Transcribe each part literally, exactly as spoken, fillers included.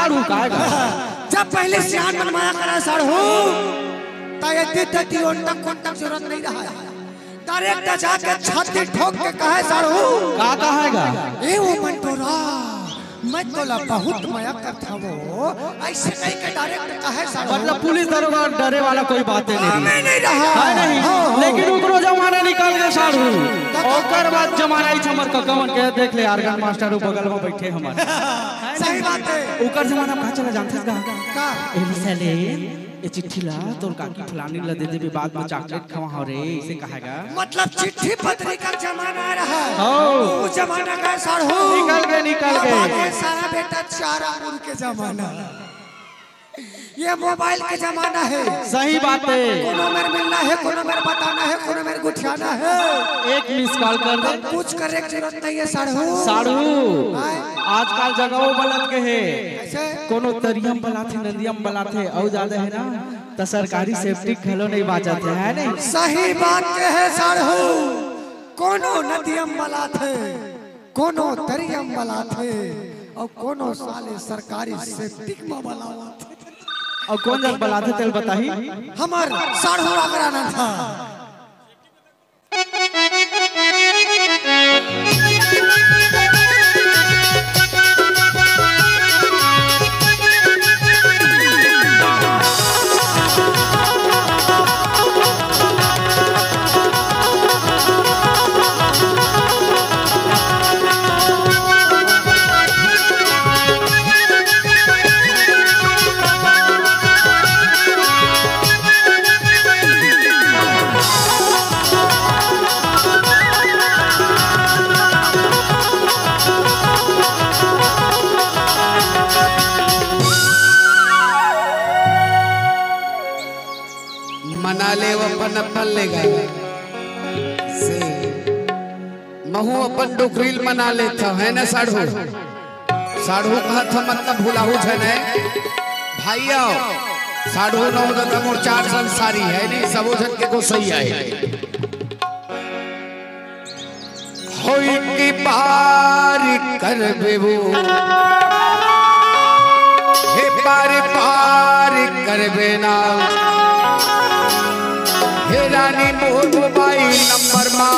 साढ़ू, काय गा? जब पहले सियान मन मया करा साढ़ू, त एती तेती ओंटक कोंटक जरूरत नहीं रहा। डायरेक्ट जाके छाती ठोक के कहे साढ़ू। का कहे गा? ए वो मंटोरा, मैं तोला बहुत मया करत हवो। ऐसे कहि के डायरेक्ट कहे साढ़ू। मतलब पुलिस दरोगा डरे वाला कोई बाते नहीं। हमें नहीं रहा। है नहीं? हाँ, हाँ। लेकिन ओकरो जमाना निकल गया साढ़ू। तब ओकर बाद जमाना ही हमर कका मन के देख ले, आर्गन मास्टर वो बगल में बैठे हमर। सही बात है। ओकर जमाना में का चला जानथस का? का? ए ले साले, ए चिट्ठी ला तोर काकी फलानी ला दे देबे, बाद में चॉकलेट खवाहूं रे, इसे कहेगा। मतलब चिट्ठी पत्री का जमाना रहा। हाँ। वो जमाना का साढ़ू। निकल गए, निकल अब गए। आ गए सारा बेटा चार आंगुर के जमाना। ये मोबाइल के जमाना है। सही बात है। कोनो मेर मिलना है, कोनो मेर बताना है, कोनो मेर गुठियाना है। एक मिस कॉल कर दे। कुछ करे के जरूरत नहीं है साढ़ू। साढ़ू। आय। आजकल जगहो बदलत गए हे। कैसे? कोनो तरिया म बलाथे, नदिया म बलाथे, अउ ज्यादा है ना, त सरकारी सेप्टिक घलो नहीं बाचत है, है नहीं? सही बात कहे साढ़ू। कोनो नदिया म बलाथे, कोनो तरिया म बलाथे, अउ कोनो साले सरकारी सेप्टिक म बलावत। अउ कोन जग बलाथे तेल बताही? हमर साढ़ू अगरानंद। मना ले वो अपन अपन ले गए से महू अपन डोकरी ल मना लेथव, है ना साढ़ू? साढ़ू कहत ह मतलब भुलाहू झन है। भाई आओ, साढ़ू नौ ददा मोर चार संसारी है, नहीं सबो झन के गोसैया है। होई की बार करबे वो, हे बार बार करबे ना, हे रानी मोर मोबाइल नंबर मा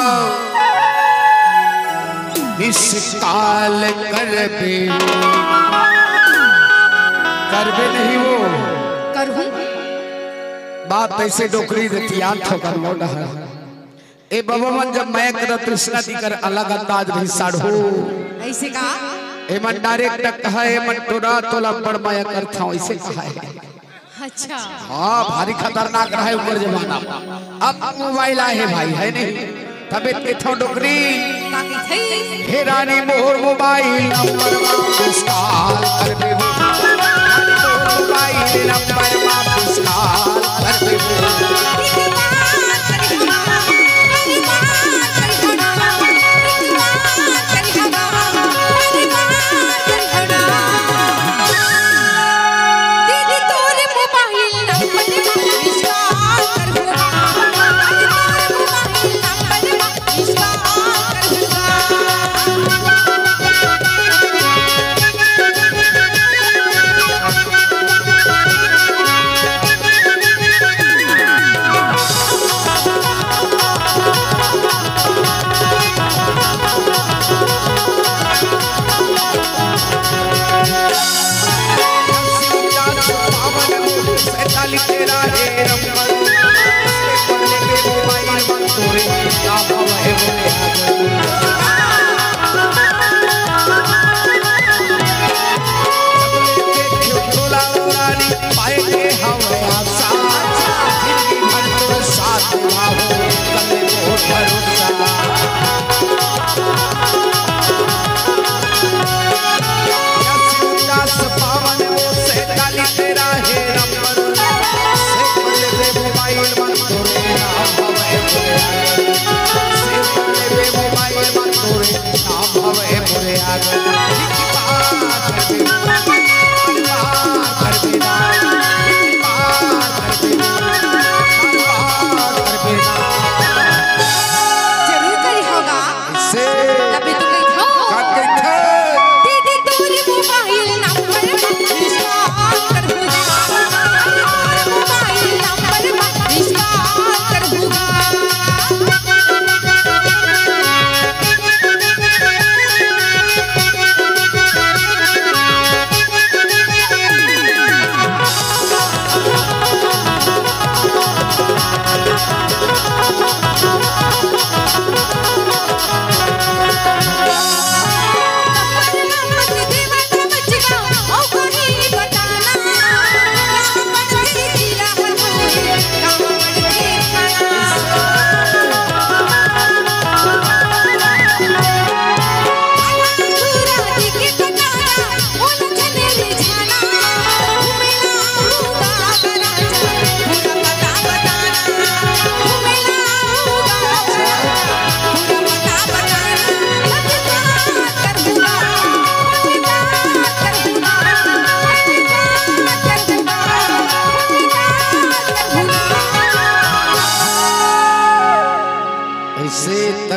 मिस कॉल करबे, करबे नहीं वो। करहूं। बात ऐसे डोकरी देती याद ठोकर मोड़ है। ए बबा मन जब मैं करत कृष्णा जी कर अलग अंदाज रही साढ़ू। ऐसे का? ए मन डायरेक्ट कहा, ए मन टोरा तोला बड़ मया करथव, ऐसे कहा है। अच्छा। हाँ, भारी खतरनाक रहा है ऊपर जमाना। अब मोबाइल आए है भाई, है नहीं? तबे कथव डोकरी। का कथे? हे रानी मोर मोबाइल नंबर मा मिस कॉल कर देबो। मोर मोबाइल नंबर मा मिस कॉल कर देबो।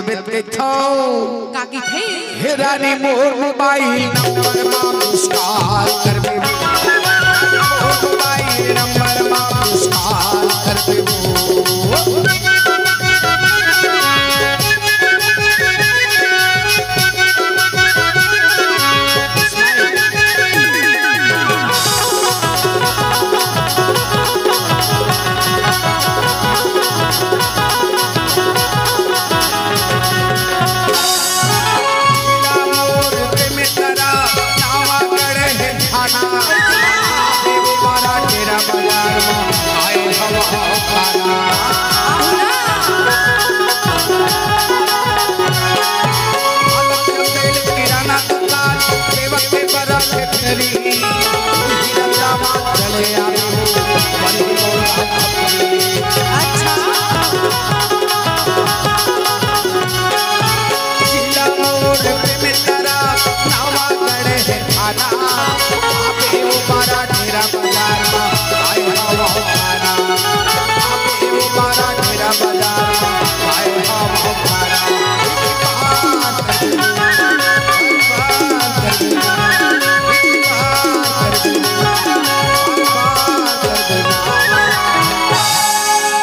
तबे कहिथंव। का कहिथे? हे रानी मोर मोबाइल नंबर मा मिस कॉल कर देबो। मोर मोबाइल नंबर मा मिस कॉल कर देबो।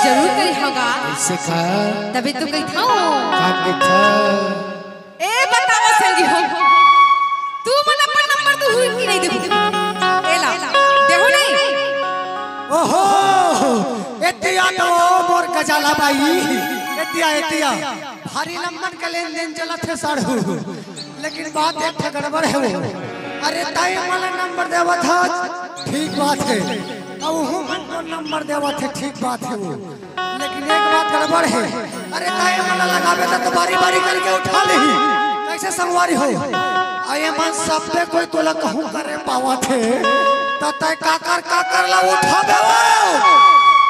जरूर करे होगा। कइसे का? तबे तो कहिथंव। का कहिथंव? ए बतावा संगी हो, तुमन अपन नंबर दुहू कि नहीं देहू? एला देहू नहीं? ओहो, एतिया तो मोर गजाला बाई, एतिया, एतिया। भारी लम्बन के लेन देन चलत हे साढ़ू, लेकिन बात एक ठे गड़बड़ हे वो। अरे तैं मोला नंबर देवत हस, ठीक बात हे, अउ उहू मन नंबर देवत हे, ठीक बात हे वो, लेकिन एक बात गड़बड़ हे। अरे तैं मोला लगाबे त तो बारी बारी करके उठा लेही, कइसे संगवारी हो? अरे मन सबे कोई तोला कहूँ करे पावत हे, त तैं काकर काकर ला उठाबे वो?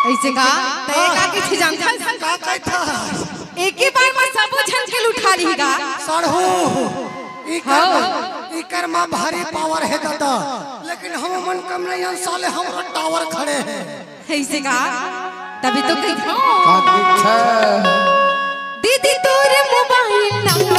अइसे का? त ए का कहिथे जानथस? का कहिथस? एके बार म सबो झन के उठा लिही गा। साढ़ू, इकर हाँ। म, इकर म भारी पावर हे दादा, लेकिन हम मन कम नहीं हन साले, हमरो टावर खड़े हे। अइसे का? तबे तो कहिथंव। का कहिथे? दीदी तोर मोबाइल नंबर